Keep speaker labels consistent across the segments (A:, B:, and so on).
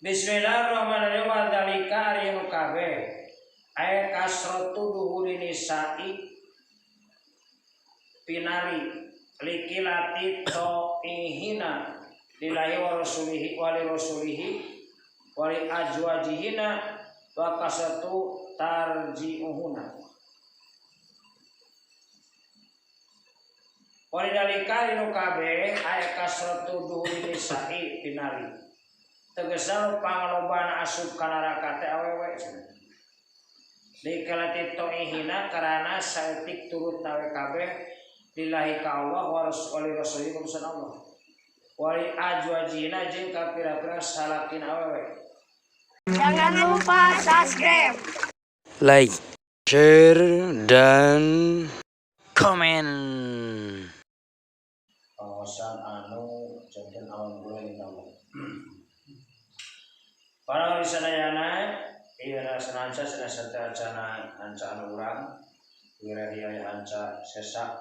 A: Bismillahirrahmanirrahim. Wa dzalika ari nu kabeh aya kasratu duhuri nisa'i pinari likilati to'ihina lillahi wa rasulihi wa li rasulihi wa li azwajihina wa kasratu tarji'uhuna. Wa dzalika ari nu kabeh aya kasratu duhuri nisa'i pinari tegasna panglobana asup ka neraka teh awewe cenah. Likalati to'ihina karana saeutik turut awe kabeh lillahi ka Allah wa li rasulihi ka Allah wa li azwajina jeung ka pira-pira salakin awewe.
B: Jangan lupa subscribe,
C: like, share, dan komen.
A: Kawasan anu janten awan bulan Allah. Para wisanayana ieu sananca sanasa acana hanca anu urang wiradi aya hanca sesak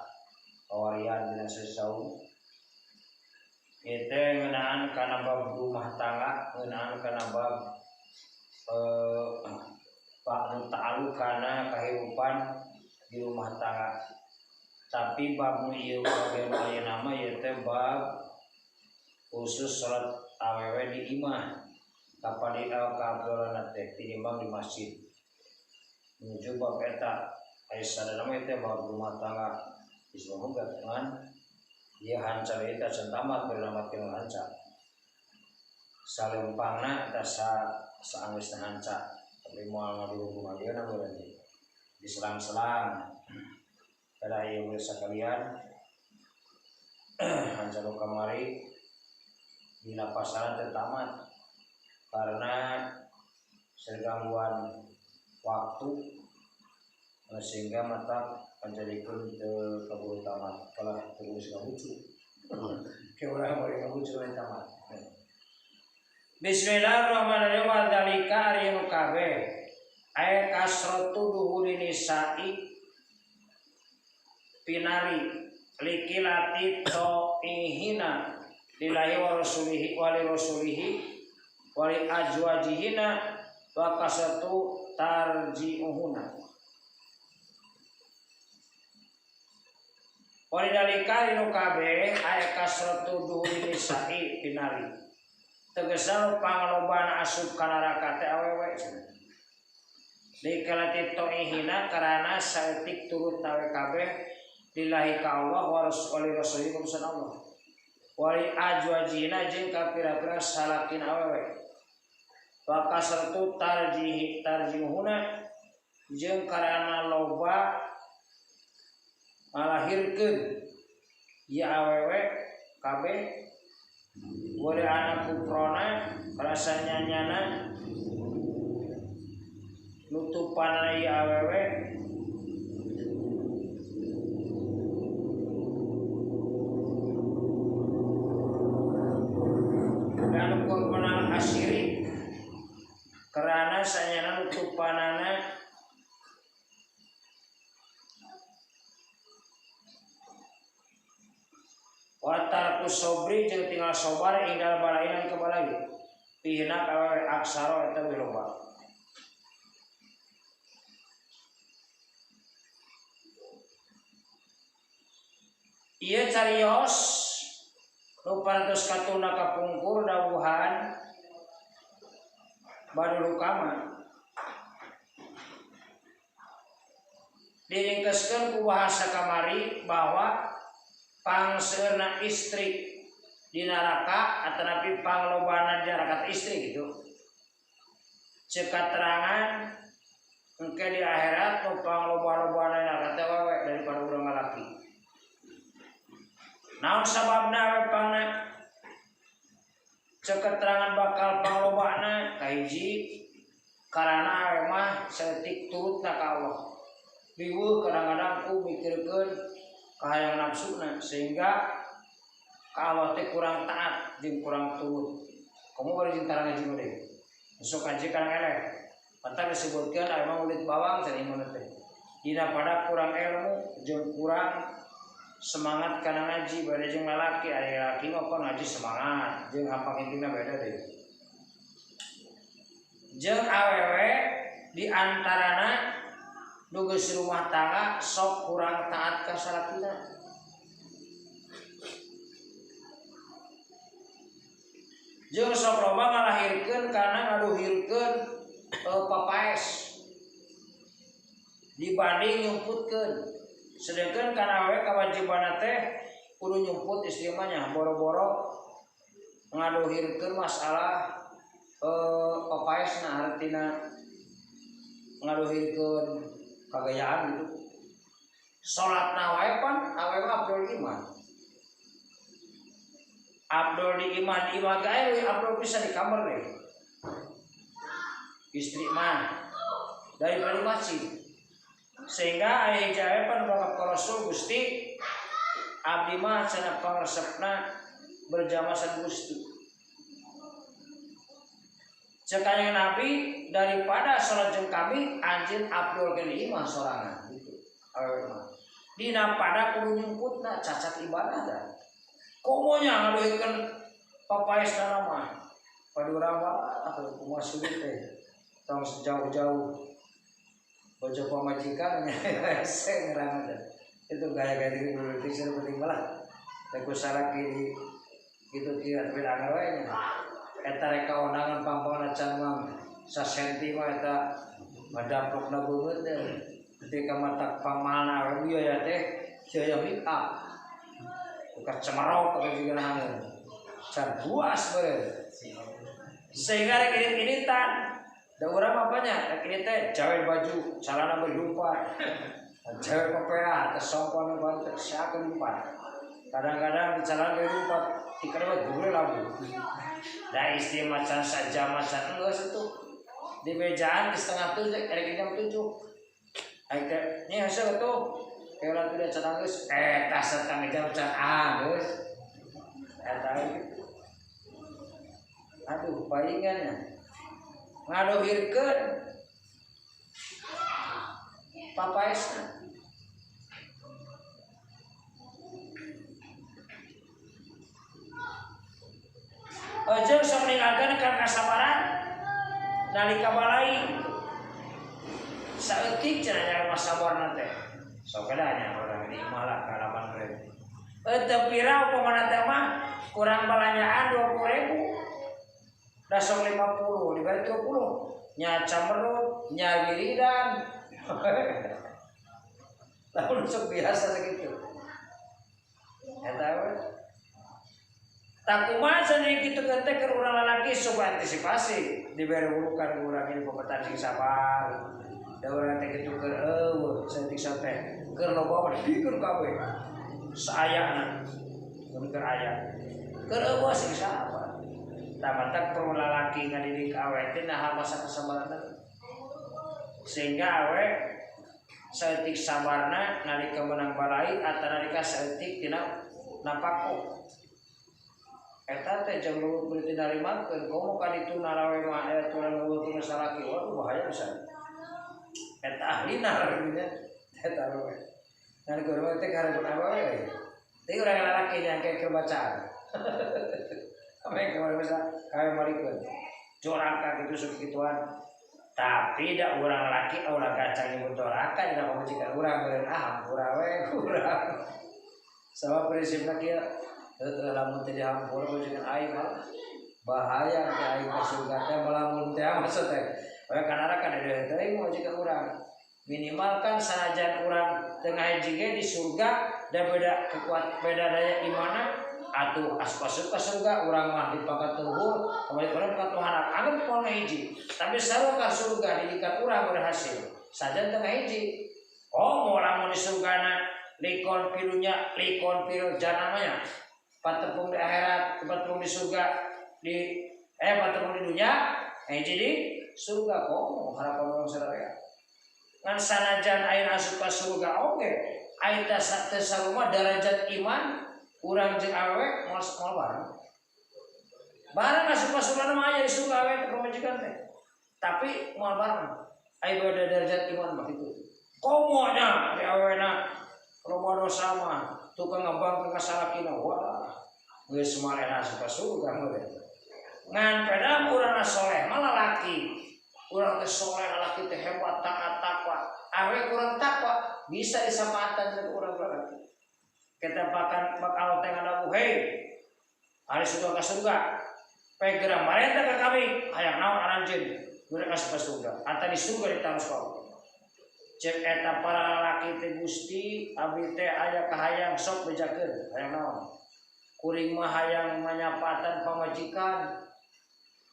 A: kawarian dina sesau ieu teh ngeunaan kana bab rumah tangga, ngeunaan kana bab bab ta'alluq kana kahirupan di rumah tangga. Tapi bab nu ieu bagian ayeuna mah ieu teh bab khusus salat awewe di imah. Kapan di kaabdolan teh tinimbang di masjid. Menuju bab eta aya sadana mah teh bab rumah tangga disebut dengan ieu hanca eta can tamat berlamat kana hanca. Salempangna eta saanggeusna hanca tapi moal ngadurung ayeuna berarti diselang-selang. Kada ieu geus sakalian hanca nu kamari dina pasaran teh tamat karena sergangguan waktu sehingga mata menjadikan kabur tamat kalah terus ngabucu ke urang bari ngabucu lain tamat. Bismillahirrahmanirrahim. Wa dzalika ari nu kabeh aya kasratu duhuri nisa'i pinari likilati to'ihina lillahi wa rasulihi wa li rasulihi wa li azwajihina wa kasatu tarji'uhuna. Wa dzalika nu kabeh aya kasratu duhuri nisa'i pinari tegasna panglobana asup ka neraka teh awewe cenah. Likalati to'ihina karana saeutik turut awe kabeh lillahi ka Allah wa li rasulihi ka Allah wa li azwajina jeung ka pira-pira salakin awewe wa kasratu tarji'uhuna jeung karana loba ngalahirkeun ieu awewe kabeh wali anak kuprona rasa nyanyana nutupanana ieu awewe anu kurbanal asiri karena sanyana nutupanana watarku sobri jeung tinggal sobar ingdal balainan ke balai pihna awewe aksara eta we loba. Ieu carios nu parantos katuna kapungkur dawuhan Badul Hukama diringkeskeun ku bahasa kamari bahwa pangseurna istri di neraka atanapi panglobana di neraka istri gitu. Ceuk katerangan engke di akhirat nu pangloba-lobana di neraka teh wewe daripada urang lalaki. Naon sababna we pangna? Ceuk keterangan bakal panglobana kahiji karana awe mah saeutik turutna ka Allah. Riweuh kadang-kadang ku mikirkeun kahayang nafsuna sehingga ka Allah teh kurang taat jeung kurang turut. Kamu bari jeung tara ngaji mah deui. Besok ngaji kana eleh. Pantar disebutkeun aya mah ulit bawang cenah ieu teh. Dina pada kurang ilmu jeung kurang semangat kana ngaji beda jeung lalaki, ari lalaki mah pan ngaji semangat jeung hampang intina beda deui. Jeung awewe di antarana nu geus rumah tangga sok kurang taat ka salakina. Jeung sok loba ngalahirkeun kana ngaduhirkeun papaes dibanding nyumputkeun. Sedangkan kana awewe kawajibanna teh kudu nyumput istri mah nya boro-boro ngaduhirkeun masalah papaesna hartina ngaduhirkeun kagayaan gitu. Salatna wae pan awewe abdul iman. Abdul di iman imah gae abdul bisa di kamar deh. Istri mah daripada masjid. Sehingga aya jae pan ka Rasul Gusti abdi mah cenah pangaresepna berjamaah sareng Gusti. Cek kanjeng Nabi daripada salat jeung kami anjeun abdul ke imah sorangan gitu. Awewe mah. Dina pada kudu nyumputna cacat ibadah da. Komonya ngaduhikeun papaesna mah. Padurang mah atuh kumaha sulit teh. Tong sejauh-jauh bojo pamajikan hese ngerangan teh. Itu gaya-gaya di politik penting malah. Teh ku salaki di kitu kieu tapi anger we nya. Eta rek kaonangan pangpangna can mah sasenti mah eta madaplokna beungeut teh. Ketika matak pangmahalna we biaya teh biaya make up. Bukan cemerok atau juga nahan. Can puas beureum. Sehingga rek ini-initan. Da urang apanya? Rek ini teh jawe baju, celana berlumpat. Jawe kopeah, teh songkon banget sakeun lumpat. Kadang-kadang di celana berlumpat, dikena we gure labu. Da istri macan saja macan geus itu. Di bejaan di 6:30 rek jam 7. Aing teh nya hasil atuh. Kela tuh can geus eta setengah jam can geus. Eta gitu. Aduh palingannya. Ngadohirkeun papaesna. Jeung sok ninggalkeun kana kasabaran nalika balai. Saeutik cenah nya mah sabarna teh. Sok nya orang di imah lah kalaman mereka. Teu pira upamana teh mah kurang belanjaan 20.000. Da sok 50 dibari 30 nya camerut nya wiridan. Lamun sok biasa sakitu. Eta we. Tak kumaha cenah kitu teh keur urang lalaki sok antisipasi dibere urukan urang ini pepetan sing sabar. Da urang teh kitu keur eueuh saeutik teh keur loba mah dipikeun kabeh. Saayana mun keur aya. Keur eueuh sing sabar. Tah matak perlu lalaki ngadidik awe teh nah masa kesabaran. Sehingga awe saeutik sabarna nalika menang balai atawa nalika saeutik tina napako. Eta teh jam leuweut beuti narimakeun komo ka ditu narawe mah aya tulang leuweut teh salaki waduh bahaya pisan. Eta ahlina nya eta we. Dan guru teh kareupna awewe. Teh urang lalaki nyangke keur bacaan. Ame keur bisa kawe marikeun. Doraka kitu sok kituan. Tapi da urang laki ulah kacang nyebut doraka dina pamajikan urang beureun ah hampura we urang. Sabab prinsipna kieu heueuh lamun teh dihampura pamajikan aing malah bahaya teh aing ka surga teh lamun teh maksud teh. We kana kan ada teuing pamajikan urang. Minimal kan sanajan urang tengah hiji ge di surga da beda kekuat beda daya imana atuh asup ka surga urang mah di pangkat luhur pamajikan urang pangkat harap anggap poe hiji tapi sarua ka surga didikan urang berhasil sajan tengah hiji oh moal lamun di surgana likon pilunya likon pil janamanya patepung di akhirat patepung di surga di patepung di dunia hiji di surga komo harapan urang sadaya ngan sanajan ayeuna asup ka surga oge aya teh sarua derajat iman urang jeung awewe moal bareng. Bareng asup ka surga mah aya di surga awewe teh pamajikan teh. Tapi moal bareng. Aya beda derajat iman mah kitu. Komo nya di awewena loba dosa mah tukang ngebangkeun ka salakina wah geus moal enak asup ka surga mah. Ngan padahal urang soleh mah lalaki. teh soleh, lalaki teh hebat, taat, takwa, awewe kurang takwa, bisa disamakan jeung urang lalaki. Kita bahkan bakal teh ngadawu, hei, ari surga ka surga, pegera marenta ka kami, hayang naon aranjeun, guna ka surga, atau di surga ditaruh ku Allah. Cek eta para lalaki teh, Gusti, abdi teh aya kahayang, sok bejakeun, hayang naon? Kuring mah hayang manyapatan pamajikan.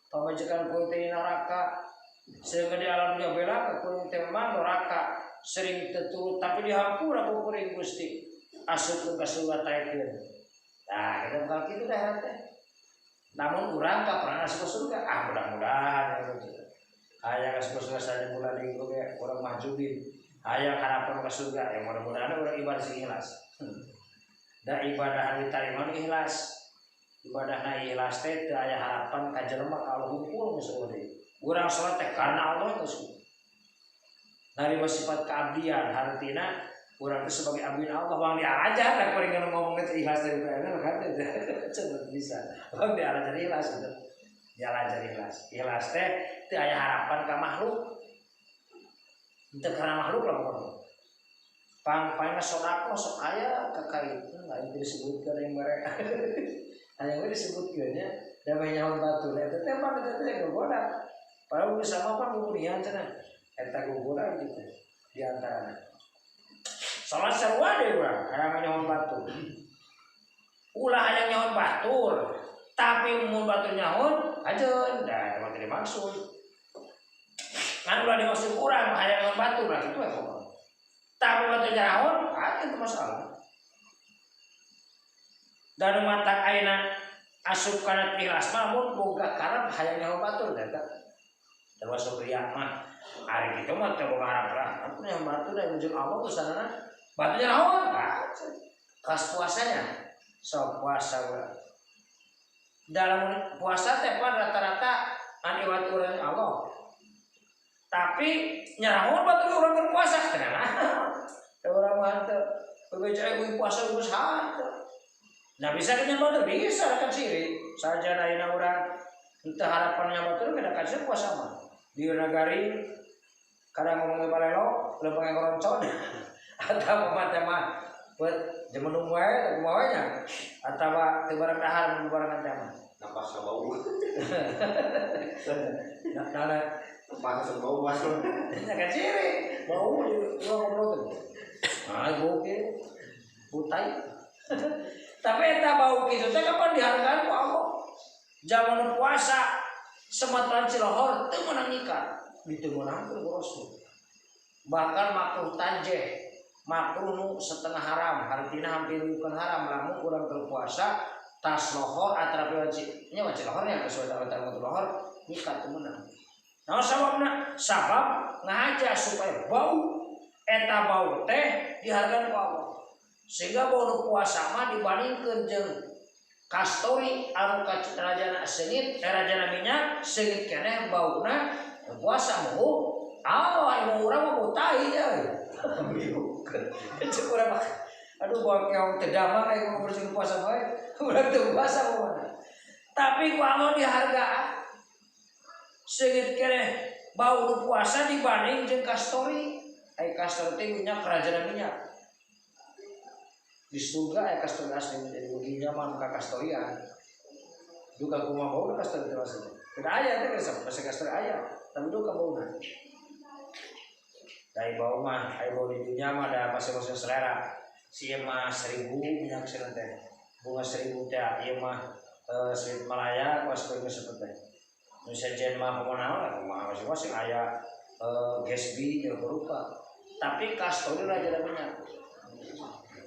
A: Pamajikan kuring teh neraka. Sehingga di alam dunia bela kuring teh memang neraka, sering teturut tapi dihampura ku kuring Gusti. Asupkeun ka surga taekeun. Nah, kita bakal kitu dah teh. Namun urang ka pernah asup ke surga. Ah, mudah-mudahan ya gitu. Hayang asup ke surga saja bulan di oge urang mahjubin. Hayang harapan ke surga, ya mudah-mudahan urang ibadah sing ikhlas. Da ibadah anu diterima nu ikhlas. Ibadahna ikhlas teh teu aya harapan ka jelema ka Allah hungkul geus eueuh deui. Urang salat teh karena Allah geus. Narima sifat keabdian hartina urang teh sebagai abdi Allah wang diajar da kuring nu ngomong teh ikhlas teh kan coba bisa. Wang diajar ikhlas gitu. Diajar ikhlas. Ikhlas teh teu aya harapan ka makhluk. Teu karena makhluk lah pokoknya. Pang paling sodako sok aya kakait lain teu disebutkeun yang mereka. Hayang we disebutkeun nya da meh nyaho batur eta teh mah eta teh gogoda. Padahal bisa mah pan buburian cenah. Eta gogoda gitu di antarana. Salat sarua deui urang hayang nyaho batur. Ulah hayang nyaho batur, tapi mun batur nyaho ajeun da mah teu dimaksud. Ngan ulah dimaksud urang hayang nyaho batur berarti itu we pokokna. Tapi batur nyaho ah itu masalah. Dan mantak ayeuna asup kana ikhlas mah mun boga karep hayang nyaho batur eta. Termasuk riya mah ari kitu mah teu boga harap lah. Nyaho batur da jeung Allah urusanana. Batunya naon? Kas puasanya. Sok puasa urang. Dalam puasa teh pan rata-rata an iwat urang Allah. Tapi nyarahoan batur urang keur puasa teh nah. Teu urang mah teu bebeja euy puasa geus henteu. Nah bisa kan batur bisa kan sirik. Saja ayeuna urang henteu harapannya batur kada kan puasa mah. Di nagari kadang ngomong balelo lempang koroncon atau mah teh mah buat jemenung wae teh kumaha nya atawa teu barang dahar mun barengan teh mah.
D: Napas bau.
A: Nah, nah,
D: Napas bau masuk.
A: Nya kan sirik bau di urang ngobrol teh. Ah, bau ge butai. Tapi eta bau kitu teh kapan dihargaan ku Allah. Zaman puasa sematan cilohor teu meunang nyikat, diteu meunangkeun ku Rasul. Bahkan makruh tanjeh, makruh nu setengah haram, hartina hampir bukan haram lamun urang keur puasa tas lohor atarapi wajib. Nya wajib lohornya sesuai dengan lohor nyikat teu meunang. Naon sababna? Sabab ngahaja supaya bau eta bau teh dihargaan ku Allah. Sehingga bau nu puasa mah dibandingkeun jeung kastori anu rajana seungit, rajana minyak seungit keneh bauna puasa moho. Ah, anu urang mah bau tai nya. Cek urang mah aduh bau keong teu damang aya ngomong bersih puasa bae. Urang teu puasa mah. Tapi ku Allah dihargaan. Seungit keneh bau nu puasa dibanding jeung kastori. Ai kastori teh minyak rajana minyak. Di surga aya kastori asli menjadi lebih nyaman ka kastorian. Duka kumaha bau kastori teh maksudnya. Tidak aya teh geus masih kastori aya, tapi duka bauna. Dari bau mah, ai bau di dunia mah da masing-masing selera. Si ieu mah 1000 minyak cenah teh. Bunga 1000 teh ieu mah sweet Malaya kuas kuring disebut teh. Nu sejen mah kumaha naon kumaha masing-masing aya Gatsby jeung rupa. Tapi kastori raja minyak.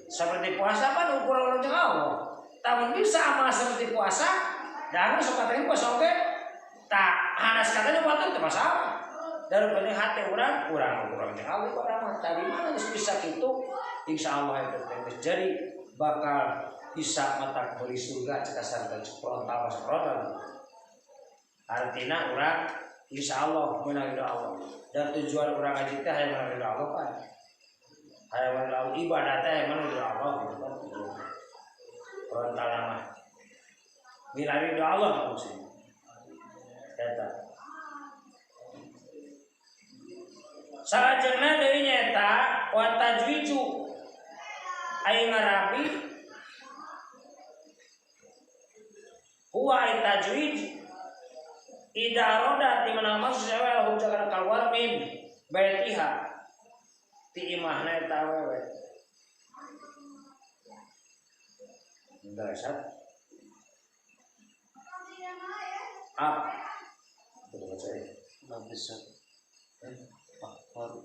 A: Seperti puasa kan ukuran orang jeung Allah. Tamun bisa amal seperti puasa, dan sok katanya puasa oge. Tak hanas katanya batur teu masalah. Dari penting hati urang, urang urang jeung Allah urang mah tadi mana geus bisa kitu, insyaallah eta teh geus jadi bakal bisa mata beli surga cek kasar dan cek frontal masuk frontal. Artinya urang insyaallah menang ridho Allah. Dan tujuan urang ngaji teh hayang menang ridho Allah kan. Hayang menang ridho Allah, ibadah teh hayang menang ridho Allah gitu kan. Frontal mah. Bila ridho Allah maksudnya. Eta. Salajengna deui nyaeta wa tajwiju ai ngarabi huwa ai tajwij ida roda di mana maksud awewe hujah kana kaluar min baitiha ti imahna eta awewe. Dasar up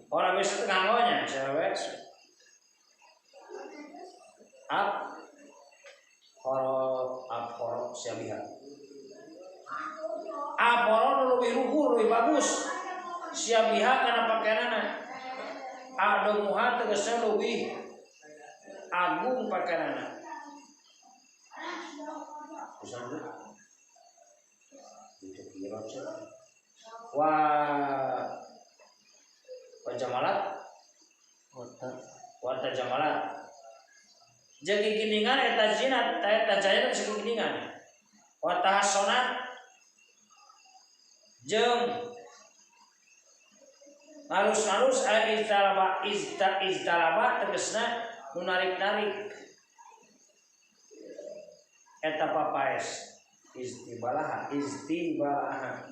A: orang bisa nganggonya cewek up horo up horo siabiha up horo lebih luhur lebih bagus siabiha karena pakaianana adomuha tegasnya lebih agung pakaianana. Bisa itu kira wa jamalat wa tajamalat jadi giningan eta zinat eta jaya disebut giningan wa tahassonat jeung ngalus-ngalus aya iztalaba iztalaba tegasna nu narik-narik eta papaes istibalaha istibalaha.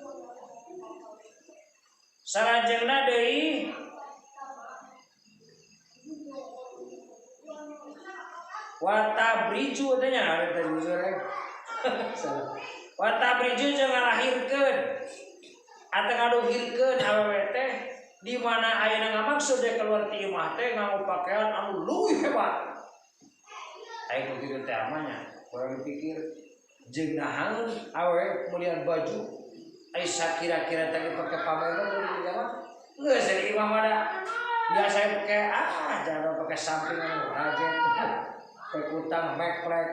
A: Salajengna deui wa tabriju teh nya ari tabriju rek. Wa tabriju jeung ngalahirkeun atau ngaduhirkeun awewe teh di mana ayeuna ngamaksud dia keluar ti imah teh nganggo pakaian anu leuwih hebat. Aya nu kitu teh amanya urang dipikir jeung nahan awewe melihat baju ai sakira-kira tadi pakai pameran di zaman geus di imah mah da biasa pakai jangan pakai samping aja pakai kutang meklek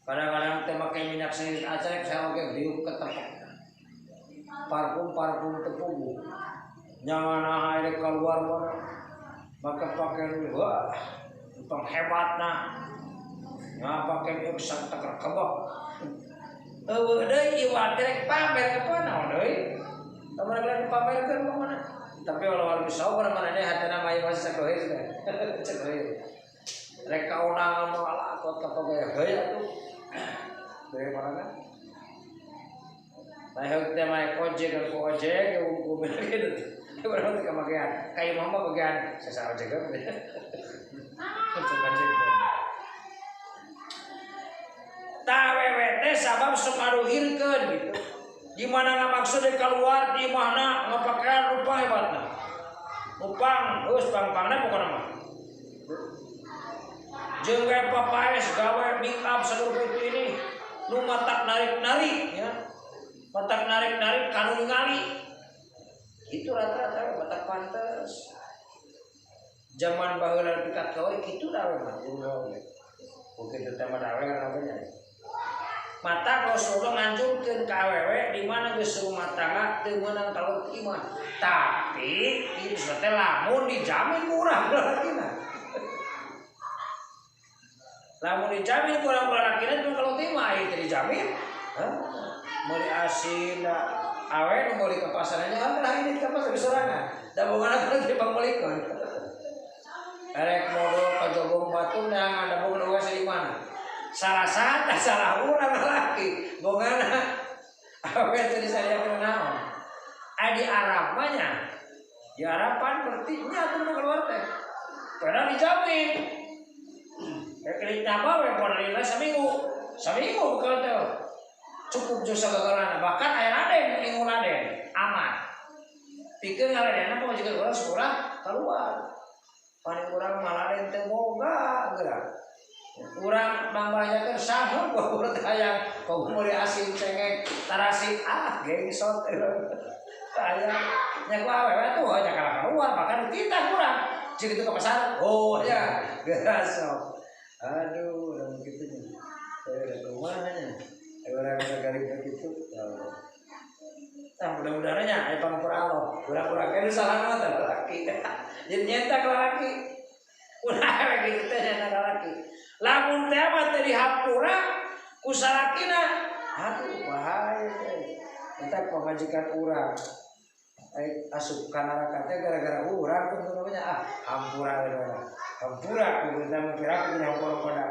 A: kadang-kadang teh make minyak sengit acarek saya oge diuk ke tempat parfum tepugu nyawana air keluar mah make pakaian wah tong hebatna nah pakai ieu sakteker kebok eueuh deui iwal direk pamer ke naon deui lamun rek pamerkeun mah mana tapi walau bisa urang maneh hatena mah masih sakohir teh sakohir rek kaunangan mah ala akot kapagaya gaya tuh dari mana nah heuk teh mah ojek ku ojek ku kitu urang teh kamagean ka imah mah bagian sasa ojek ge ojek tawewete sabab sok ngaduhirkeun gitu. Di mana ngamaksud keluar di imahna ngapakean rupa hebatna. Upang geus pang-pangna pokona mah. Jeung we papaes gawe make up sarupa itu ini nu matak narik-narik ya. Matak narik-narik kanu ningali. Itu rata-rata matak pantes. Zaman baheula pikat gawe kitu da we mah. Begitu tema awewe namanya. Mata Rasulullah nganjurkeun ka awewe di mana geus rumah tangga teu meunang kalau imah. Tapi ieu teh lamun dijamin murah lalakina. Lamun dijamin kurang lalakina teu kalau imah ieu teu dijamin. Hah? Meuli asin da awewe nu meuli ke pasar nya lah ini ke pasar sorangan. Da bogana teh pangmeulikeun. Erek modal ka jogong batur neangan da boga nu di mana. Salah satu salah urang laki bogana awewe teh disadiakeun naon. Ai di Arab mah nya di Araban berarti nya atuh nu keluar teh. Padahal dijamin. Rek nambah we pon lila saminggu. Saminggu bekal teh. Cukup jeung sagagalana bahkan aya raden minggu raden aman. Pikeun ngaradena pamajikan urang sekolah keluar. Paling urang maladen teu boga geura. Urang mangbayakeun saha urang hayang komo meuli asin cengek tarasi ah gengsot hayang nya ku awewe tuh nya kalah keluar bahkan kita kurang jeung itu ke pasar oh ya geura sok aduh urang kitu nya udah kumaha nya urang garib kitu ya Allah. Tah mudah-mudahan nya aya pangpur Allah urang-urang keneh salah mah teh laki jadi nyenta ka laki ulah we kitu teh nyenta ka laki lamun teh mah teu dihapura ku salakina aduh bahaya teh eta pamajikan urang Asup ka neraka teh gara-gara urang tuh namanya ah hampura we hampura kudu teh mun kira kudu hampura pada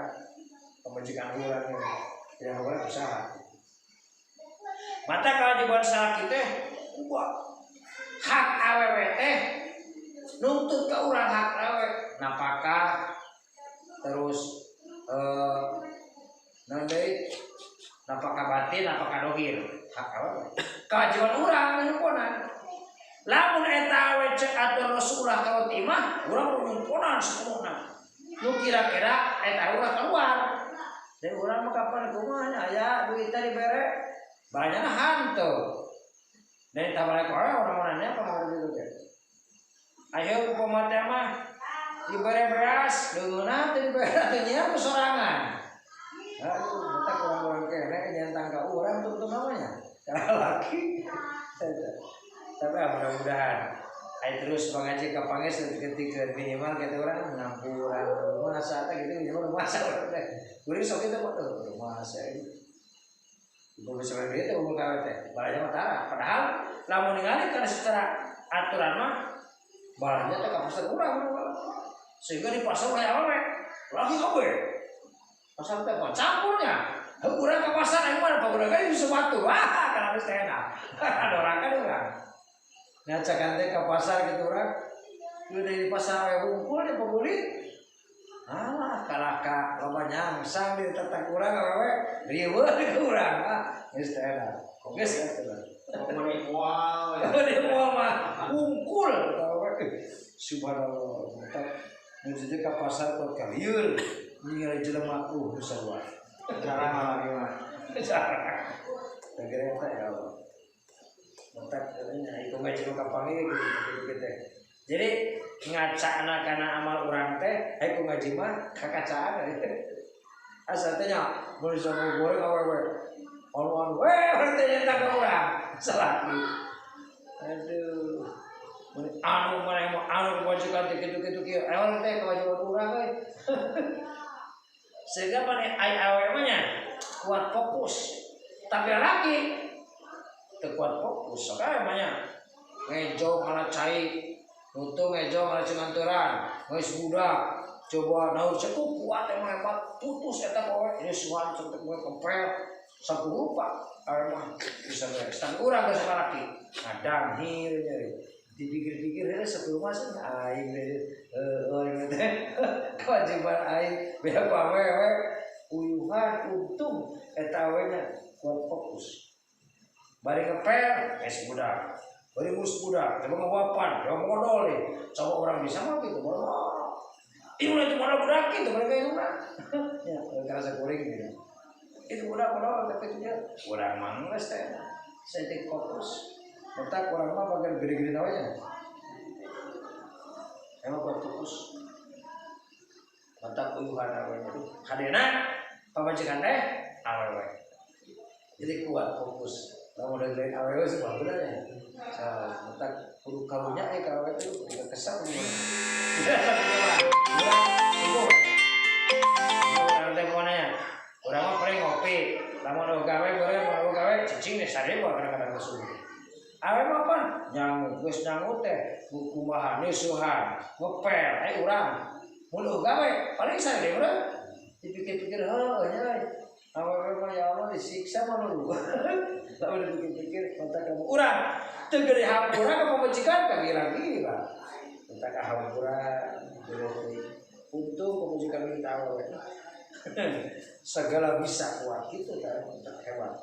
A: pamajikan urang tidak hampura usaha. Mata kewajiban salaki teh kuat hak awewe teh nuntut ke urang hak awewe napakah terus nanti napakah batin napakah dohir hak awewe kewajiban urang nyumponan lamun eta awewe cek atur Rasulullah kalau timah urang nyumponan sepenuhna nu kira-kira eta urang keluar dan urang mah kapan kumaha nya aya duit tadi dibere banyakna hantu dan tabarek orang-orangnya apa gitu teh ayo upama teh mah dibere beras leungeunna teh dibere teh nyiar ku sorangan. Aduh, mata kurang-kurang kene nyantang ka urang tuh namanya karena laki. Tapi mudah-mudahan ayo terus mengaji ka panges ketika minimal kita orang ngampura masa teh gitu minimal masa teh kuring sok kitu mah masa ibu bisa duit teh umur kawe teh balanya mah tara padahal lamun ningali kana secara aturan mah balanya teh ka pasar urang sehingga di pasar oleh awewe lagi kabeh pasar teh campurnya urang ka pasar aing mah pagudah ge sepatu wah kana geus teh enak adorakan urang ngacakan teh ka pasar gitu urang udah di pasar awewe hungkul di pabuli alah kalaka loba nyangsang di tetek urang awewe riweuh di urang ah geus teh enak geus teh enak
D: Meni moal
A: meni moal mah hungkul awewe subhanallah mantap nu jadi ka pasar kot kalieur ningali jelema nu sarua
D: jarang lagi mah
A: jarang kira eta ya Allah mantap nya ieu ngaji ka panggih gitu teh. Jadi ngacana kana amal urang teh hayu ngaji mah kakacaan asa teh nya mun bisa goreng awewe anu-anu we urang teh nyata ka urang salaki aduh mun anu maneh mah anu kewajiban teh kitu-kitu kieu urang teh kewajiban urang euy sehingga maneh ai awewe mah nya kuat fokus tapi laki teu kuat fokus sok aya mah nya ngejo kana cai nutung ngejo kana cenganturan geus budak coba naur cukup kuat emang hebat putus eta kowe ini suan centek gue kempel sapu rupa awewe mah bisa beres tapi urang geus salaki ngadang hil dipikir-pikir heula sebelum masuk aing heueuh teh kewajiban aing bea ku awewe uyuhan untung eta awewe nya kuat fokus bari ngepel geus budak bari ngurus budak coba ngawapan coba modal nih coba orang bisa mah gitu modal ini udah modal budak gitu mereka itu mah ya kerasa kuring gitu itu budak modal tapi itu nya urang mah geus teh saeutik fokus otak urang mah bagian gede-gede tawanya emang kuat fokus otak uyuhan awewe itu hadena pamajikan teh awewe jadi kuat fokus lamun dari awewe sih mah bener ya otak kudu karunya ka awewe itu tidak kesal urang teh kumaha nya urang mah paling ngopi lamun gawe boleh mun gawe cicing deh sarebo kadang-kadang kesubuh awewe mah apa nyangu geus nyangu teh kumaha nisuhan ngepel urang mun gawe paling sarebo urang dipikir-pikir heuh nya awewe mah ya Allah disiksa mah lu lamun dipikir-pikir otak kamu urang teu gede hampura ka pamajikan ka gila-gila otak hampura untung pamajikan kita awewe segala bisa kuat gitu tah otak hebat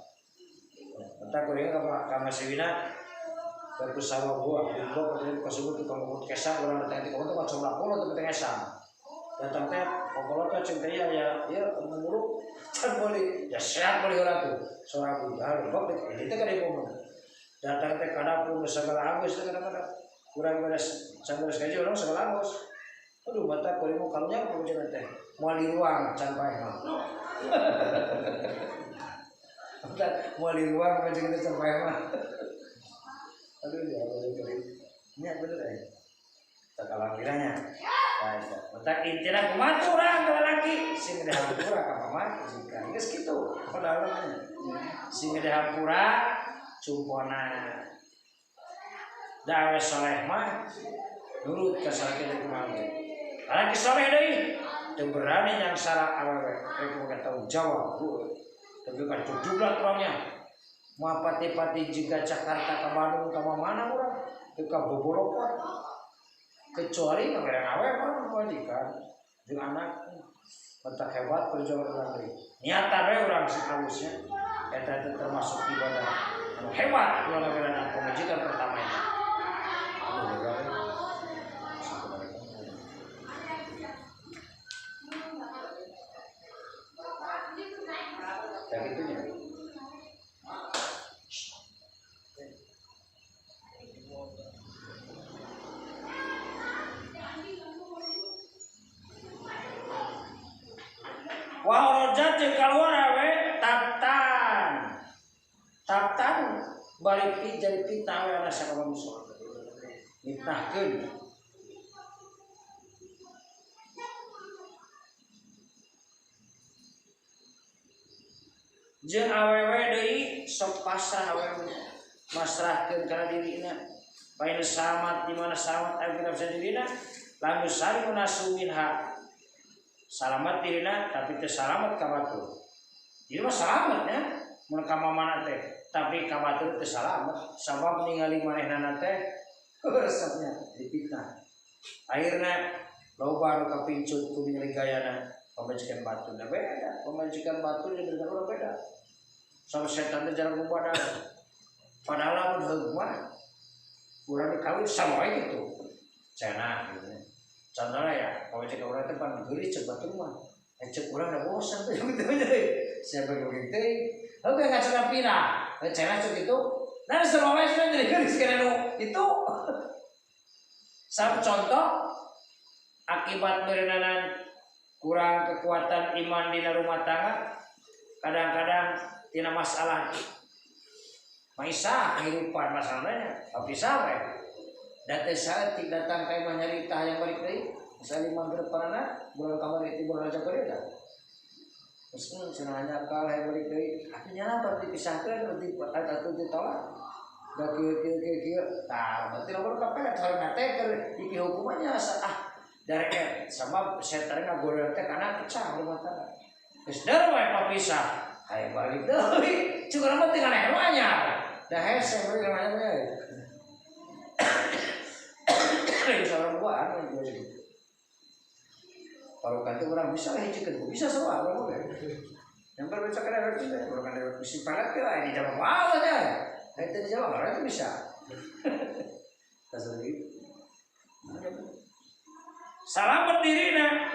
A: otak kuring ka Mas Wina bagus sawah buah buah kemudian kasebut tukang kebun kesang urang datang ti kebun teh coba polo teh penting esang datang teh pokoknya teh cing teh ya ya muruk can boleh ya sehat boleh urang tuh seorang budak bab itu teh kada ngomong datang teh kada pun segala anggus teh kadang-kadang kurang beres can beres gaji urang segala anggus aduh mata kuring mah karunya pamajikan teh moal di ruang can paeh mah moal di ruang pamajikan teh can paeh mah aduh ya Allah karim nya bener eh tak alhamdulillahnya Bentar intina kumaha urang ka lalaki sing gede hampura ka pamajikan geus kitu padahal sing gede hampura cumpona Da awewe soleh mah nurut ka salaki teh kumaha ge. Lalaki soleh deui teu berani nyangsara awewe, rek boga tanggung jawab heueuh. Tapi kan jujurlah orangnya. Mau pati-pati jika Jakarta ke Bandung ke mana orang teu ka bobolokot. Kecuali ngabereng awewe mah majikan jeung anak. Otak hebat perjuangan orang deui. Niatan we urang si halusnya eta teh termasuk ibadah anu hebat urang ngaberenan pamajikan pertama ini. Aduh, hebat. Kayak gitunya. Wa rojat jeung kaluar awe taptan. Taptan balik jadi fitnah we ana sakabeh musuh. Mitnahkeun. Jeung awewe deui sok pasrah awewe masrahkeun kana dirina. Pain salamat di mana salamat awewe bisa dirina, lamun sari munasu minha. Salamat dirina tapi teu salamat ka batur. Ieu mah salamat nya mun ka mamana teh, tapi ka batur teu salamat sabab ningali manehna teh resepnya dipitnah. Akhirna loba nu kapincut ku ningali gayana pamajikan batur. Nah beda, pamajikan batur jeung dengan urang beda. Sama setan teh jarang kupada. Padahal lamun heug mah urang kawin sama wae kitu. Cenah gitu. Contohnya ya, pamajikan urang teh pan geulis ceuk batur mah. Ceuk urang da bosan teh gitu aja. Siapa yang begitu teh? Oke, ngacokan pindah. Cenah ceuk itu. Nah, semua wae cenah jadi geulis kana nu itu. Satu contoh akibat berenanan kurang kekuatan iman dina rumah tangga, kadang-kadang tina masalah maisah kehidupan masalahnya, papisah we. Da teh saeutik datang ka imah nyarita hayang balik deui, misalnya magrib parana, bulan kamari itu bulan Rajab deui dah. Terus cenah nyakal hayang balik deui, atuh nya bar dipisahkeun, atuh ditolak. Da kieu kieu kieu kieu. Tah, berarti lamun kapelet hareup teh keur iki hukumannya ah darek sama setan ngagoda teh kana pecah rumah tangga. Geus der wae papisah, hayang balik deui. Cukup mah tinggal leher anyar. Da hese we namanya teh. Seorang buah anu gitu. Kalau kan tuh orang bisa lah hijikeun, bisa semua orang boleh. Yang berbaca kana rek teh, orang kan rek bisi parat teh lain di jawab wae teh. Eta di jawab orang itu bisa. Kasar gitu. Salamet dirina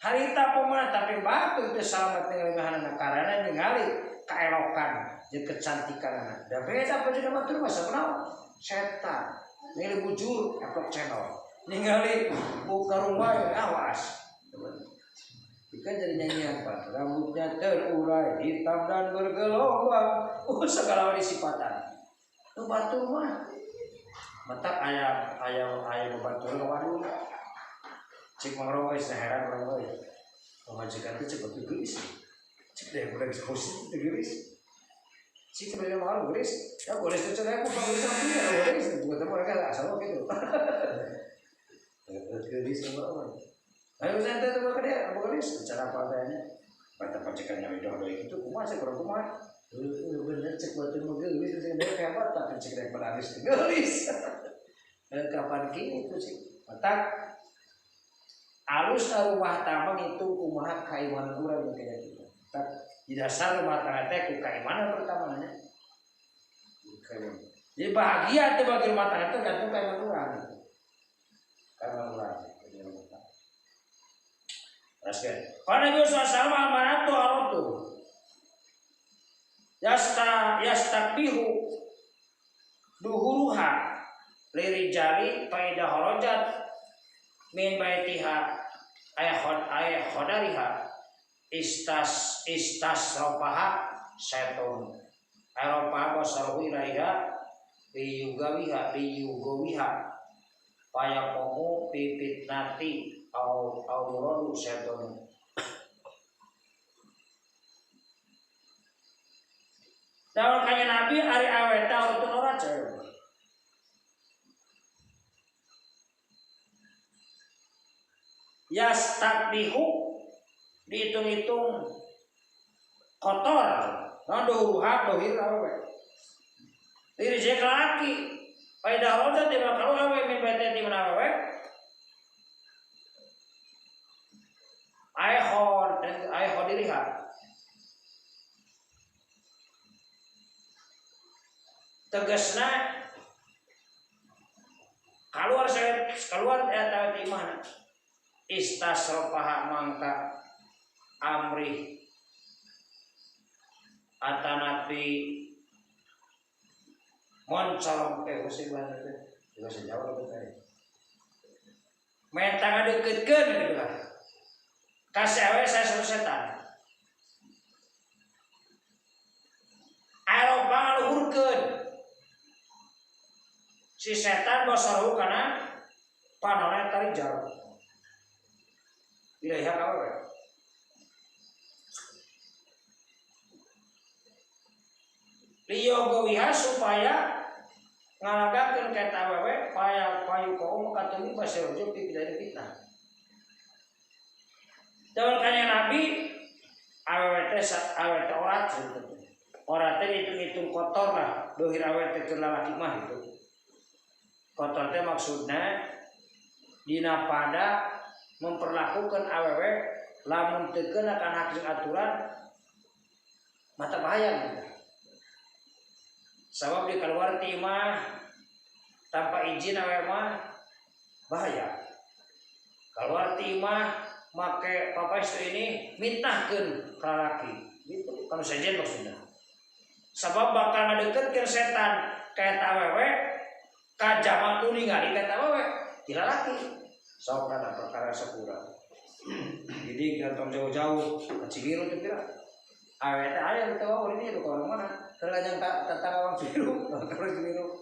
A: harita pemana tapi batu itu salamet ningali karena ningali kaelokan jeung kecantikan. Da beda apa jeung batur mah sakunaon? Setan. Ningali bujur eplok channel. Ningali buka rumah awas. Ikan jadi nyanyian Pak. Rambutnya terurai hitam dan bergelombang. Segala disipatan. Nu batur mah. Mata aya aya aya batur ka waduh. Cik mangrong geus heran urang euy. Pamajikan teh cek batur geulis. Cik deh budak geus positif teh geulis. Cik sebenarnya mangrong geulis. Ya geulis teh cenah ku geulis mah ya geulis. Bukan teh mereka asal gitu. Geulis mah. Ayo saya teh tuh kade, geulis cara apa teh nya. Bata pacekan nyawi doh itu kumaha sih kurang kumaha. Bener cek batur mah geulis cek deh hebat tapi cek deh peralis geulis. Kapan kitu cik. Matak alus rumah tangga itu kumaha kaimanan urang jeung keyakinan. Tak di dasar rumah tangga teh ku kaimanan pertamanya. Jadi bahagia teh bagi rumah tangga teh gantung kaimanan urang. Kaimanan urang jadi rumah tangga. Teruskeun. Qala Nabi sallallahu alaihi wasallam amaratu aratu. Yastakbihu duhuruha lirijali faida kharajat min baitiha ay khodariha istas ropaha seton aropaha basaruhu ilaiha liyugawiha liyugawiha payakomu pipitnati au yuradu seton. Daun kaya Nabi ari aweta urutun ora cewek. Yastakbihu dihitung-hitung kotor. Nah dohruha dohir awewe. Diri saya laki. Faedah roja di kalau awewe min bete di mana awewe. Aihon dan aihon diriha. Tegasna keluar saya keluar eta di mana istasrofaha mangka amrih atanapi moncorong teh bahasa teh bahasa Jawa teh menta ngadeukeutkeun gitu lah kasih awe saya suruh setan Eropa ngaluhurkeun si setan basaruh kana panona eta rijal ilaiha ka awewe. Liyogowiha supaya ngalagakeun ka eta awewe payu kaum katumi baseureum ti fitnah. Daun kanya Nabi awewe teh awewe teh orat gitu. Orat teh hitung-hitung kotor lah, dohir awewe teh keur lalaki mah gitu. Kotor teh maksudna dina pada memperlakukan awewe lamun teu keuna kana hak jeung aturan mata bahaya gitu. Sabab di keluar ti imah tanpa izin awewe mah bahaya. Keluar ti imah make papaestu ini mitnahkeun ka lalaki. Gitu kalau sejen maksudna. Sabab bakal ngadeukeutkeun setan ka eta awewe ka jamak nu ningali ka eta awewe ti lalaki. Sok kana perkara sapura. Jadi gantong jauh-jauh ka Cibiru teh pira. Awewe teh aya teu wae ini ka orang mana? Terlajang tetangga orang Cibiru, orang Cibiru.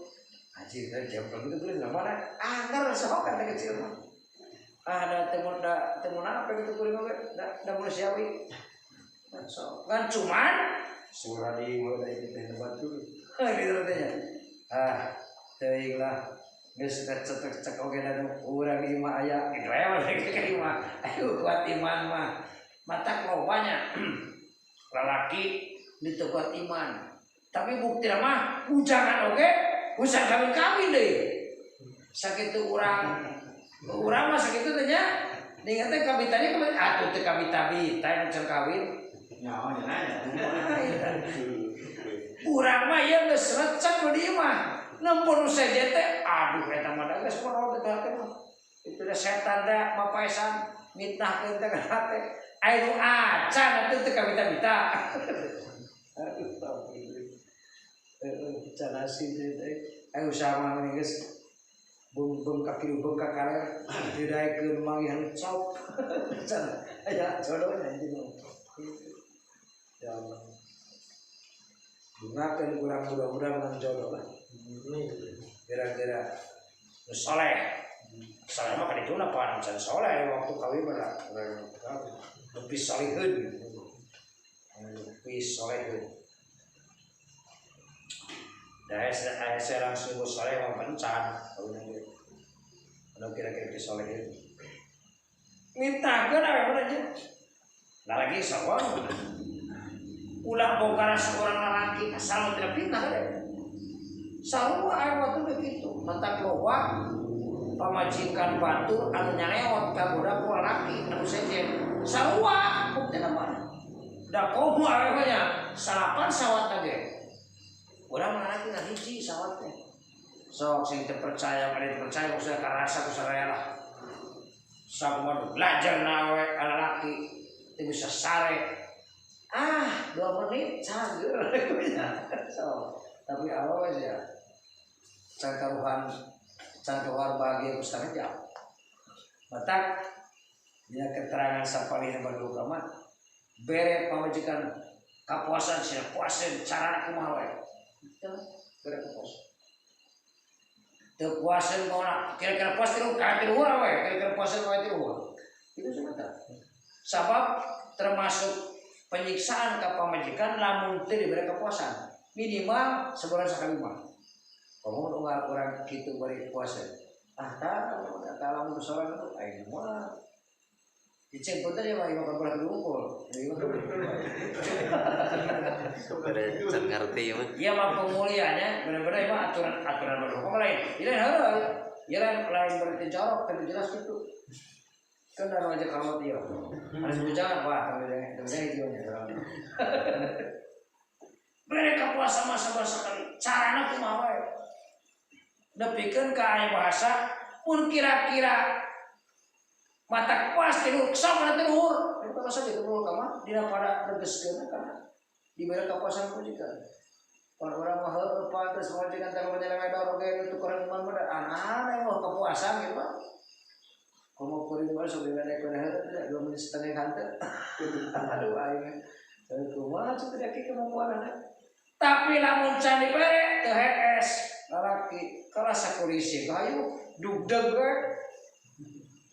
A: Anjir, teh jam begitu tulis mana? Ah, ngar sok kata kecil mah. Ah, da teu mun apa gitu kuring oge, da manusiawi. Sok. Kan cuman surah di mulai teh batu. Gitu teh nya. Ah, teuing lah. Geus cek oge da urang imah aya gitu aya mah ka imah. Ayo kuat iman mah. Matak lobanya lalaki ditu kuat iman. Tapi bukti mah bujangan oge usah kawin-kawin deui. Sakitu urang mah sakitu teh nya. Ningat teh kabitanya kawin atuh teh kabita-bita nu can kawin.
D: Nyaho nya nanya.
A: Urang mah ieu geus recek nu di imah. Nempun sejen teh aduh eta mah da geus moal teh hate mah. Itu da setan da mapaesan mitnahkeun teh kana hate. Aya nu acan atuh teh kabita-bita. Aduh canasi teh ayo usaha mah geus bung ka kieu bung ka kaler didaekeun manggihan cop can aya jodohna anjing. Ya Allah. Gunakan kurang mudah-mudahan menang jodoh lah. Kira-kira nu soleh. Soleh mah kan itu pan can soleh waktu kawin mah lebih solehun. Lebih solehun. Dah saya langsung soleh mah pencan kawin ge. Anu kira-kira solehun. Mintakeun awewe aja. Nah lagi sawah. Ulah bongkar seorang lelaki asal tidak fitnah deh. Sarua aya waktu begitu, mentak loba pamajikan batur anu nyareot kagoda ku lalaki anu sejen. Sarua buktina mah. Da komo awewe nya salapan sawat ge. Urang lalaki ngan hiji sawat teh. Sok sing teu percaya kada percaya maksudna karasa ku saraya lah. Sakumaha belajar na awewe lalaki teu bisa sare. Ah, 2 menit cager. So, tapi awewe ya can karuhan can keluar bahagia ku setengah jam. Matak dina keterangan sapalihna baru mah bere pamajikan kapuasan sia puaseun cara kumaha wae. Teu bere kapuasan. Teu puaseun kumaha kira-kira puas tilu ka tilu wae, kira-kira puaseun wae tilu. Itu semata. Sabab termasuk penyiksaan ka pamajikan lamun teu dibere kepuasan minimal sebulan sekali mah. Komo unggal urang kitu bari puasa. Ah tah lamun saurang itu aing mah Diceng punten ya mah imah kabolah diukur.
C: Supaya can ngerti mah.
A: Iya mah pemulihannya benar-benar emang aturan aturan berhukum lain. Ini heuh. Ieu lain berarti jorok tapi jelas gitu. Kan anu aja kalau dia. Harus bujangan wah tapi jangan hijaunya. Mereka puasa masa-masa kali. Carana kumaha wae. Nepikeun ka aya bahasa pun kira-kira mata puas tidur sama nanti luhur. Itu bahasa gitu luhur kama dina pada negeskeun kana dibere kapuasan ku juga. Orang-orang mah heueuh pantes majikan teh penyelenggaraan oge itu kurang iman mah aneh mah kepuasan gitu mah. Komo kuring mah sok dina dek heueuh teh 2 menit setengah hanteu. Aduh aing. Kumaha cenah teh kemampuanna. Tapi lamun can dibere teu hees lalaki karasa kulisi hayu dugdeg we.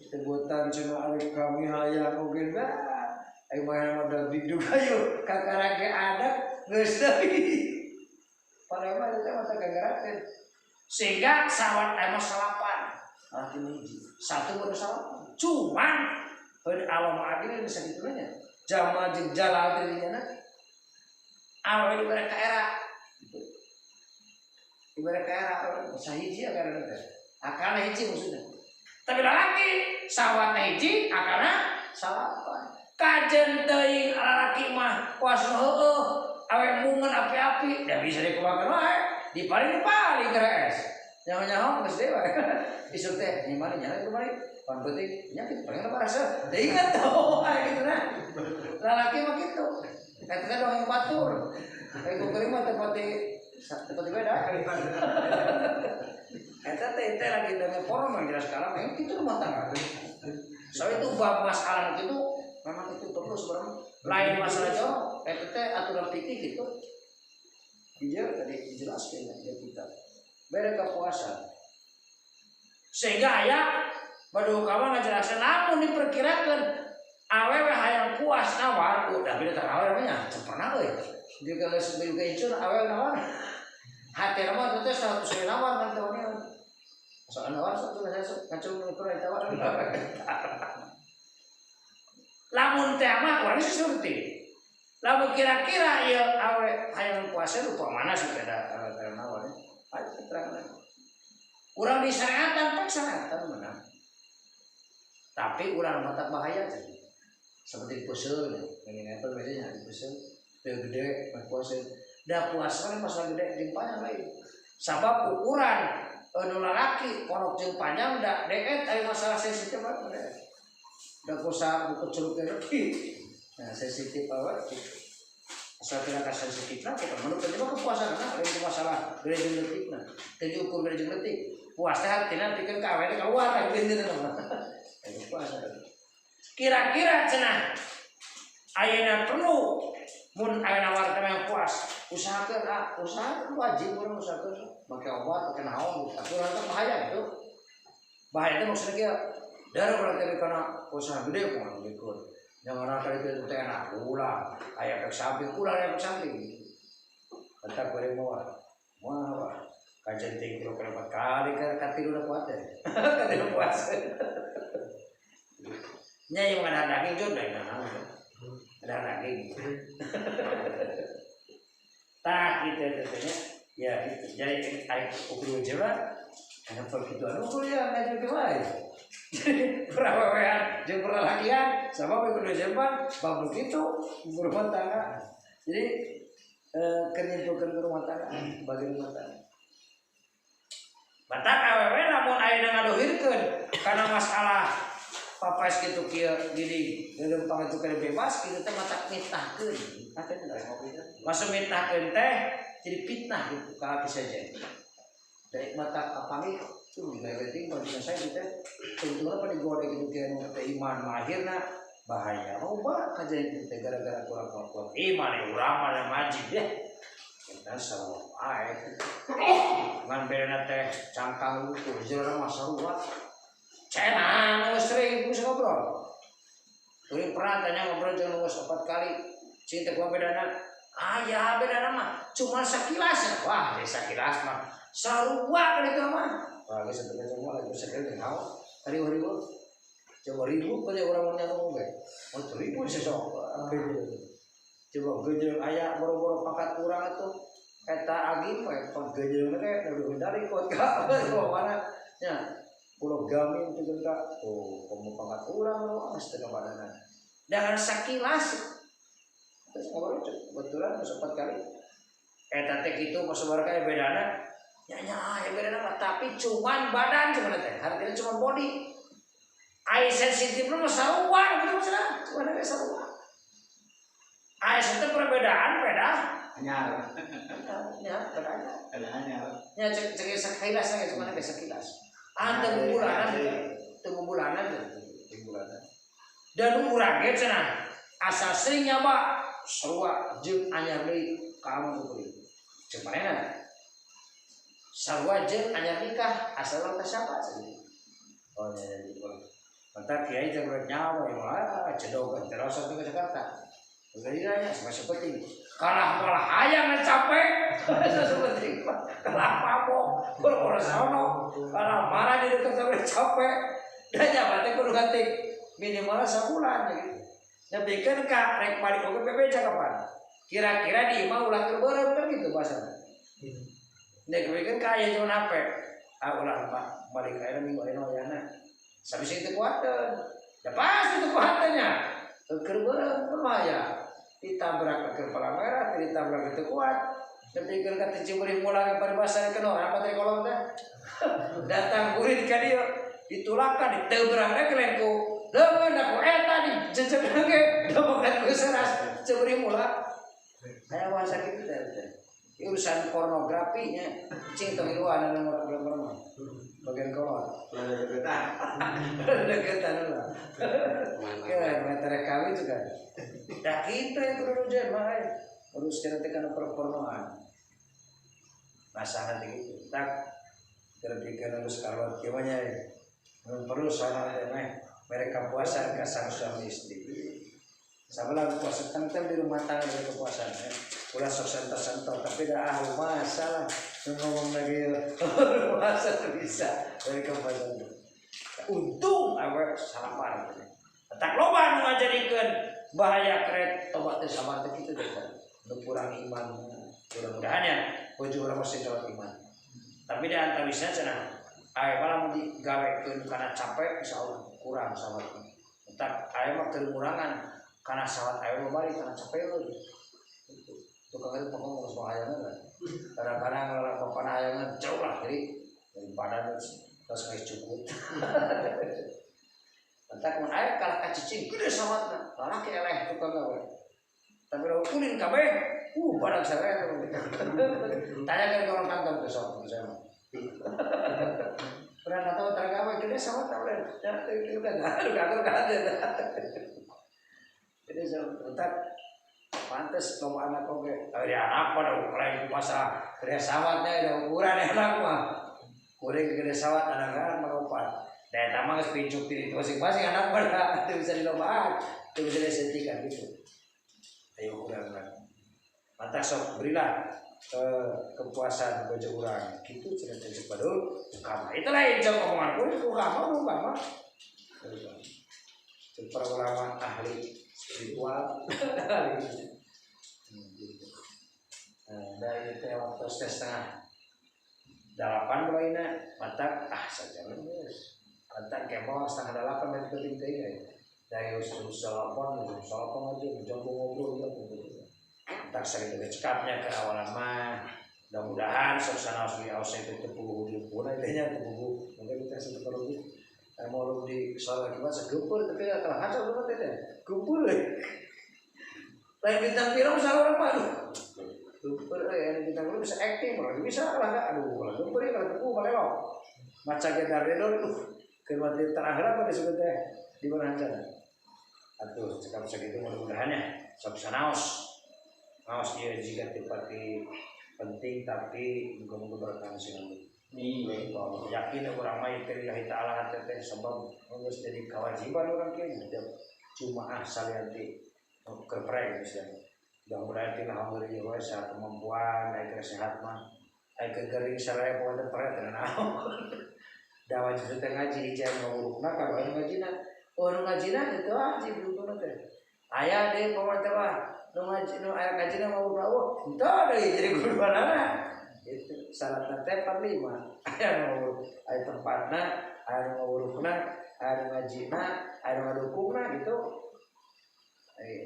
A: Sebutan cenah ari kami hayang oge bae. Aing mah mah dugdeg hayu kakara ge adat geus deui. Padahal itu mata gagarakeun. Sehingga sawat emang salapan. Laki hiji. Satu baru salapan. Cuman heuh alam adil bisa kitu nya. Jama jeung jalal teh dinya na. Awewe dibere ka era. Dibere ka era sahiji akarna teh. Akarna hiji maksudna. Tapi lalaki sawatna hiji akarna salapan. Kajen teuing lalaki mah puas heueuh. Awe mungan api-api, dah bisa dikumakan wae, di paling keres. Nyaho-nyaho geus deui wae. Isuk teh gimana nyala kemari, pan penting nya kitu paling apa rasa. Teu ingat tuh wae kitu nah. Lalaki mah kitu. Eta teh dongeng batur. Kayak kuring mah tempat di beda. Eta teh lagi dongeng porno mah jelas sekarang memang kitu rumah tangga. Soalnya itu bab masalah itu memang itu perlu sebenarnya. Lain masalah jorok, itu teh aturan fikih gitu. Dia tadi dijelaskan ya kita. Beda kepuasan. Sehingga aya badu kawan ngajelaskeun lamun diperkirakeun awewe hayang puas nawar, udah beda teh awewe nya cepena euy. Juga geus juga incun awewe nawar. Hati mah teh 100 nawar kan teh nya. Soal nawar satu ngacung ukur tawar. Lamun teh mah urang sih surti. Lamun kira-kira ieu awe hayang puasa lupa mana sih beda nawar. Ayo keterangan. Urang disyariatan pak syariatan menang. Tapi urang mata bahaya jadi. Seperti puasa, yang apa biasanya di puasa, teu gede mah puasa. Da puasa kan masalah gede jeung panjang lain. Sabab ukuran anu lalaki ponok jeung panjang da deet aya masalah sensitif mah deet. Da kusa buku curug teh. Nah, sensitif awe. Asal tidak sensitif lah, bukan menurut terjemah kepuasan nah, lain masalah gede jeung leutikna. Teu diukur gede jeung leutik. Puas teh hatina pikeun ka awena keluar teh gede mah. Itu puasa. Kira-kira cenah ayeuna perlu mun ayeuna nawar teh yang puas, usahakeun ah, usaha wajib urang usahakeun make obat, make naon, tapi urang teh bahaya itu. Bahaya teh maksudna kieu. Darah urang teh kana usaha gede kumaha dikur. Jangan kali itu teh enak ulah, aya efek samping, ulah aya efek samping. Entar goreng moal. Moal wah. Kajen teh kilo empat kali katilu kuat teh. Katilu puas. Nya yang ada daging jod lain naon. Ada daging. Tah kitu teh nya. Ya gitu. Jadi ai ukur jawa anu kitu anu kuliah ngaji wae. Perawean jeung perlakian sama kudu jempan bab kitu rumah tangga. Jadi keur nyimpulkeun ke rumah tangga bagi rumah tangga. Batak awewe lamun ayeuna ngadohirkeun kana masalah papaes kitu kieu gini leumpang itu keur bebas kitu teh matak mitnahkeun. Maksud mitnahkeun teh jadi fitnah gitu ka bisa jadi. Dari mata kapanggih tuh gaya bagi saya gitu tentunya pada digoda gitu kieu nu teh iman mah akhirna bahaya loba kajadian teh gara-gara kurang kuat iman urang mah majid ya. Kita sarua wae. Ngan bedana teh cangkang utuh jeung mah sarua. Cenah geus sering geus ngobrol. Kuring pernah tanya ngobrol jeung geus 4 kali. Cing teh kumaha bedana? Aya bedana mah cuma sakilas. Wah, sakilas mah sarua kan itu mah. Wah, geus satu kali mah lagi sakilas naon. Tadi riweuh. Coba ribut pada orang mau nyambung oge. Oh ribut sesok. Coba gejeng aya boro-boro pangkat urang atuh. Eta agim we panggejeung teh kudu dari kot ka mana nya. Pulau gamin teh ka oh komo pangkat urang lo geus teu kabadanan. Dengan sakilas. Terus ngobrol kebetulan sempat kali. Eta teh kitu masabar kae bedana. Nya nya ya bedana mah tapi cuman badan cuman teh. Artinya cuman body. Ai sensitif mah sarua gitu maksudna. Cuman ge sarua. Ai sensitif perbedaan beda.
D: Anyar.
A: Nya bedanya.
D: Ada anyar.
A: Nya cek cek sakilas ge cuman ge sakilas. Ah teu bubulanan teu bubulanan teu bubulanan. Dan urang ge cenah asal sering nyoba sarua jeung anyar deui ka amun deui. Cek manehna. Sarua jeung anyar nikah asal urang teh siapa cenah. Oh nya nya. Mata kiai jeung nyawa ya cedogan terus sampai ke Jakarta. Gerilanya sama seperti kalah malah hayang capek seperti kalah mabok boro sono kalah marah di dekat sampai capek dan nyawa teh kudu ganti minimal sabulan gitu. Nepikeun ka rek balik oge bebeja kapan? Kira-kira di imah ulah keur beureum kan gitu bahasana. Nek pikeun ka aya cuman HP. Ah ulah Pak balik ayeuna minggu ayeuna wayahna. Sampai teu kuateun. Da pasti teu kuateun nya. Keur beureum kumaha ditabrak ke kepala merah, ditabrak itu kuat. Nepikeun ka teh Cibeurih mulang paribasa kena apa teh kolom teh. Datang murid ka dieu ditulakan ditebrak we kelen ku leungeun aku eta dijejeg ge dobokan ku seras Cibeurih mula. Aya bahasa kitu teh. Urusan pornografinya cing tong iluan anu ngurang-ngurang mah. Bagian kolot. Deketan lah. Kan meter kawin juga. Dah kita yang kudu ujian mah urus kana teh kana perpornoan. Pasangan teh gitu. Tak terpikir urus kalot kieu mah nya. Mun perlu sana teh meh mereka puasa ka sang suami istri. Sabelah puasa tengtem di rumah tangga dari kepuasan ya. Ulah sok santo-santo tapi dah ah masalah ngomong lagi masa bisa dari kepuasan. Untung awe salapan. Tak loba nu ngajadikeun bahaya keret tobat teh sabar teh kitu teh. Nu kurang iman. Mudah-mudahan ya bojo urang masih kuat iman. Tapi da antawisna cenah awe mah lamun digawekeun kana capek insyaallah kurang sabar. Tak awe mah keur ngurangan karena sawat ayo balik karena capek lagi. Tukang itu pokok mau hayangan kan. Kadang-kadang kalau bapak hayangan jauh lah jadi dari badan terus nggak cukup. Entah kemun air kalah kacicing gede sawatna, lalaki eleh tukang gawe. Tapi kalau ulin kabeh, badan saya tanyakan ke orang kantor tuh sawat saya mah. Pernah nggak tahu tergawe gede sawat tak boleh. Itu kan, aduh kan. Jadi tetap pantes loba anak oge. Dari anak pada ukuran masa gede sawatnya ada ukuran anak mah. Kuring gede sawat anak kan mah opat. Da eta mah geus pincuk ti masing-masing anak mah teu bisa dilobaan, teu bisa disentikan gitu. Ayo ukuran urang. Mantap sok berilah kepuasan bojo urang. Kitu cenah cek badul ukama. Itu lain jauh omongan kuring ukama ukama. Para ulama ahli spiritual. Nah, dari waktu 7:30 mulainya mata ah saja geus. Mata kemo 7:30 dari penting teh ya. Dari jam 8 jam 8 aja jam ngobrol gitu. Tak sakitu cekapnya ke awalan mah. Mudah-mudahan suasana asli aus itu teu puguh dimpuna teh nya teu puguh. Mungkin kita satu perlu mau di soal lagi masa gempur tapi kalau kacau banget teh gempur lain bintang film salah orang aduh gempur ya bintang film bisa acting orang bisa lah enggak aduh kalau gempur ya kalau gempur malah lo maca gedar redor tuh kemat terakhir apa disebut teh di mana aja atuh cekap segitu mudah-mudahan ya sok sanaos naos dia jika tipati penting tapi muga-muga berkah sing. Yakin orang mah lillahi ta'ala teh sebab geus jadi kewajiban orang kieu tiap Jumaah salianti keur prek geus ya. Mudah-mudahan tina hampir ieu we kemampuan aya sehat mah. Aya gering saraya poe teh prek teh naon. Da wajib teh ngaji hiji anu ngurukna ka anu ngajina. Oh, nu ngajina itu wajib dukungna teh. Aya deui pemerintah mah nu ngaji nu aya ngajina mau eueuh, henteu deui jadi kuduanana. Itu syaratna teh 45. Aya nu aya tempatna, aya nu ngawurukna, aya nu ngajina, aya nu ngadukungna gitu.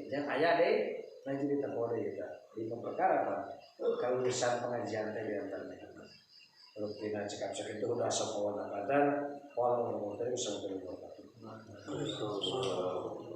A: Jeung aya deui ngaji di tempo deui eta. Lima perkara Pak. Kelulusan pengajian teh di antaranya. Rutina cekap sakitu udah sopawan angkatan, walau nomor tadi. Wassalamualaikum warahmatullahi wabarakatuh.